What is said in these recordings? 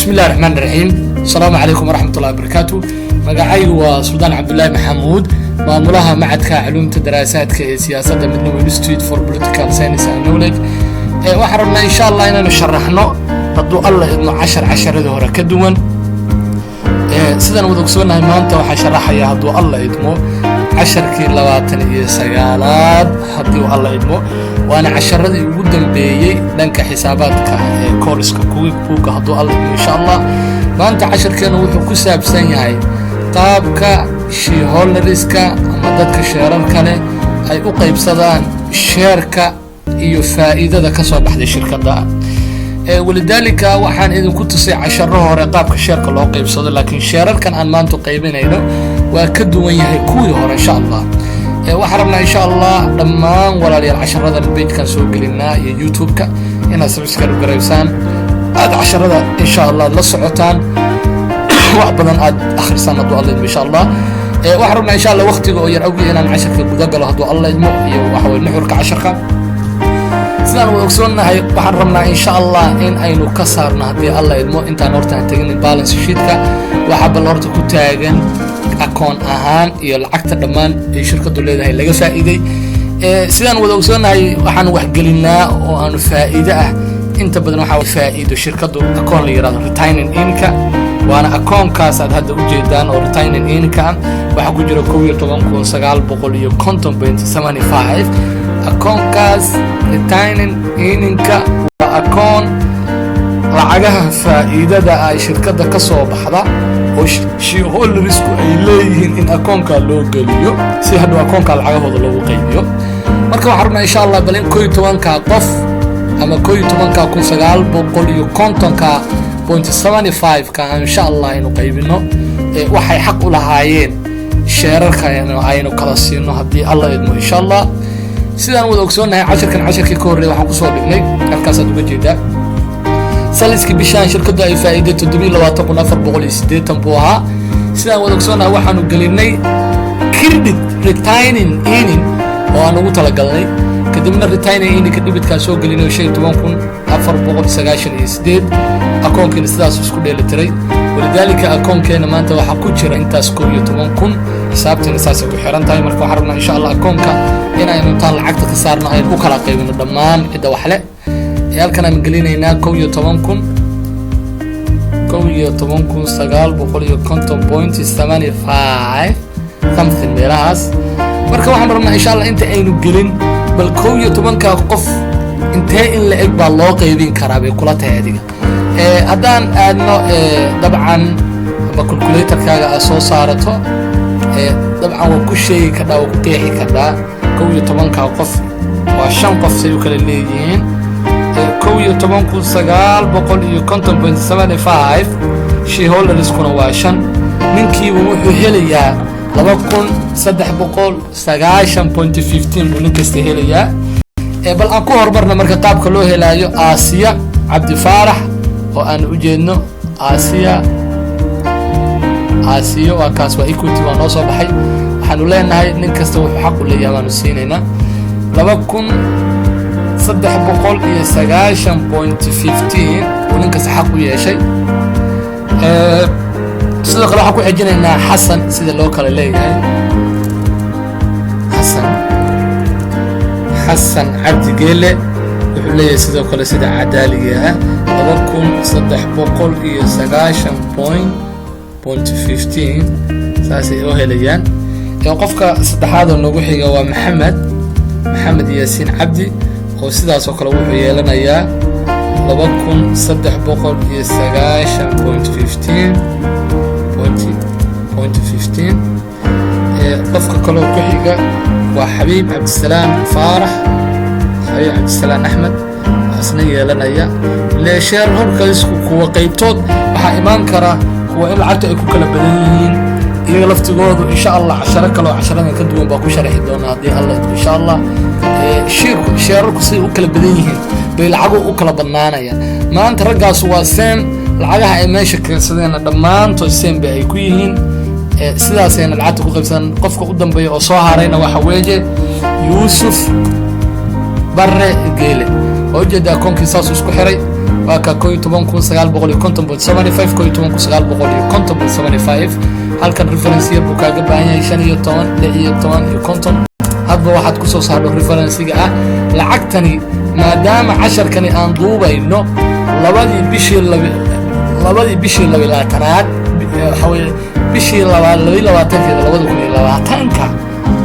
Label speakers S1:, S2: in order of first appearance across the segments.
S1: Bismi illahi raxmaan raxiim. Asalaamu calaykum waraxmat ullahi wabarakaatu. Magacaygu waa Suldaan Cabdullaahi Maxamuud, maamulaha Macadka Culuumta Daraasaadka ee Siyaasadda, Midnimo Institute for Political Science and Knowledge. Waxaan rabnaa, insha Allah, inaanu sharaxno, hadduu Alla idmo, cashar casharadii hore ka duwan. Sidaan wada ogsoonahay, maanta waxaa sharaxaya, hadduu Alla idmo, casharkii 29aad, haddii uu Alla idmo, waana casharadii ugu dambeeyey dhanka xisaabaadka ee kooriska QuickBooka, hadduu Alla idmo, insha Allah. Maanta casharkeenu wuxuu ku saabsan yahay qaabka shareholderska ama dadka sheerarka leh ay u qaybsadaan sheerka iyo faa'iidada ka soo baxday shirkadda. Walidaalika, waxaan idinku tusay casharo hore qaabka sheerka loo qaybsado, laakiin sheerarkan aan maanta qaybinayno waa ka duwan yahay kuwii hore, insha Allah. Waxaan rabnaa, insha Allah, dhammaan walaalayaal casharadan pagekan soo gelinaa iyo YouTube-ka inaad subscribe garaysaan, aad casharada, insha Allah, la socotaan, wax badan aad akhrisaan, hadduu Alla idmo, insha Allah. Waxaan rabnaa, insha Allah, waqtiga oo yar awgiya inaan casharka guda galo, hadduu Alla idmo, iyo waxa weye nuxurka casharka. Sidaan wada ogsoonnahay, waxaan rabnaa, insha Allah, in aynu ka saarno, haddii Alla idmo, intaan horta aan tegin balance sheetka, waxaa bal horta ku taagan akoon ahaan iyo lacagta dhammaan ay shirkadu leedahay laga faa'iiday. Sidaan wada ogsoonnahay, waxaan waxgelinaa oo aanu faa'iido ah inta badan waxaa faa'iido shirkadu akoon la yirahdo retaining earningka, waana akoonkaas aad hadda ujeedaan oo retaining earningka ah. Waxaa ku jira 11,950.75. Akoonkaas retaining earningka waa akoon lacagaha faa'iidada ay shirkadda ka soo baxda oo shareholdersku ay leeyihiin in akoonka loo geliyo si hadhow akoonka lacagahooda loogu qaybiyo. Marka waxaan rabnaa, insha Allah, bal in 11ka qof ama 11,950.75 ka, insha Allah, aynu qaybino waxay xaq u lahaayeen sheerarka aynu kala siino, haddii Alla idmo, insha Allah. Sidaan wada ogsoonnahay, cashirkan cashirkii ka horreeya waxaan kusoo dhignay, halkaasaad uga jeedaa, saleski bishaan shirkaddu ay faa'iiday 27,480 buu ahaa. Sidaan wada ogsoonnahay, waxaanu gelinay credit retaining earning oo aan ugu talagalnay. Kadibna retaining earningka debitkaa soo gelinay 15,498. Akoonkiina sidaas isku dheelitiray. Walidaalika, akoonkeena maanta waxaa ku jira intaas, 11,000. Xisaabtiina saasay ku xiran tahay. Marka waxaan rabnaa, insha Allah, akoonka inaynu intaan lacagta ka saarno aynu u kala qaybino dhammaan cidda waxle. Halkan aan gelinaynaa 11,000, 11,950.75 something meelahaas. Marka waxaan rabnaa, insha Allah, inta aynu gelin bal 11ka qof intee in la eg baa loo qaybin karaa bay kula tahay adiga? Haddaan aadno, dabcan, ama calculatorkaaga aad soo saarato, dabcan waa ku sheegi kardhaa, waa ku qeexi kardhaa. 11ka qof waa shan qof, say u kala leeyihiin 11,950.75. Shareholderskuna waa shan. Ninkiiba wuxuu helayaa 2,390.15 buu nin kasta helayaa. Bal aan ku horumarna marka qaabka loo helaayo. Aasiya Cabdifaarax oo aan u jeedno, Aasiya, Aasiyo waa kaas, waa equity, waa noo soo baxay. Waxaanu leenahay nin kasta wuxuu xaq u leeyahay baanu siinaynaa 2,390.15 uu nin kasta xaq u yeeshay. Sidoo kale waxaan ku xijinaynaa Xasan, sida loo kala leeyahay. Xasan, Xasan Cabdi Geele wuxuu leeyahay sidoo kale sida cadaaliga ah 2,390.15, saasay u helayaan. Qofka saddexaad oo nagu xiga waa Maxamed, Maxamed Yaasiin Cabdi, oo sidaas oo kale wuxuu yeelanayaa 2,390.15 point 15. Qofka kaloo ku xiga waa Xabiib Cabdisalaam Faarax, Xabiib Cabdisalaam Axmed, isna yeelanaya ile shareholdersku kuwa qaybtood waxaa imaan kara kuwa in lacagta ay ku kala badan yihiin iyaga laftigoodu. Insha Allah, casharo kale oo casharadan ka duwan baa ku sharxi doona, haddii Alla idmo, insha Allah. Sheerku, sheerarku siday u kala badan yihiin bay lacagu u kala badnaanayaan. Maanta raggaas waa same, lacagaha ay meesha keensadeenna dhammaantood same bay ay ku yihiin, sidaasayna lacagta ku qaybsadaan. Qofka u dambeeya oo soo harayna waxa weeye Yuusuf Barre Geele. Waa ujeeda akoonkii saasuu isku xiray. Waa ka 11,950.75, 11,950.75. Halkan reference yar buu kaaga baahan yahay: 15, 16 iyo 50, hadba waxaad ku soo saardho referencega ah. Lacagtani, maadaama casharkani aan duubayno labadii bishii 22aad, waxaa weye bishii labaad 22-keeda 2020-ka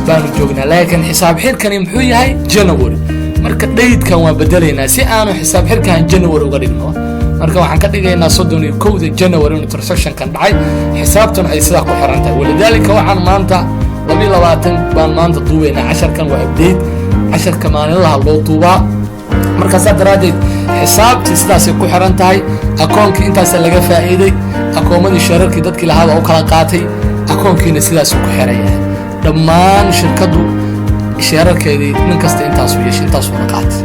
S1: baanu joognaa, laakiin xisaab xirkani muxuu yahay? January. Marka datekan waan bedelaynaa si aanu xisaab xirkan January uga dhigno. Marka waxaan ka dhigaynaa 31-da January inuu transactionkan dhacay, xisaabtuna ay sidaa ku xiran tahay. Walidaalika waxaan maanta 22 baan maanta duubaynaa casharkan. Waa update, casharka maalinlaha loo duubaa. Marka saa daraaddeed xisaabtii sidaasay ku xiran tahay. Akoonkii intaasa laga faa'iiday, akoomadii sharearkii dadkii lahaaba u kala qaatay, akoonkiina sidaasuu ku xiran yahay. Dhammaan shirkaddu sharearkeedii nin kasta intaasuu yeeshay, intaasuuna qaatay.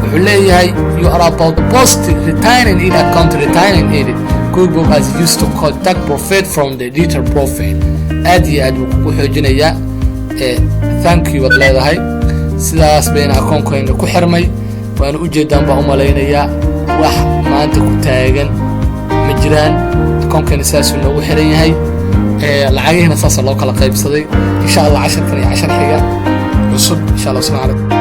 S1: Wuxuu leeyahay: "You are about to post retaining in account." Retaining in QuickBook has used to take profit from the debtor profit. Aad iyo aad buu kugu xoojinayaa. Thank you baad leedahay. Sidaas bayna akoonkayna ku xirmay. Waana ujeedaan baan u malaynayaa, wax maanta ku taagan ma jiraan. Akoonkayna sidaasuu noogu xiran yahay, lacagihiina saasa loo kala qaybsaday. Insha Allah casharkan iyo cashar xiga cusub insha Allah. Asalaamu calaykum.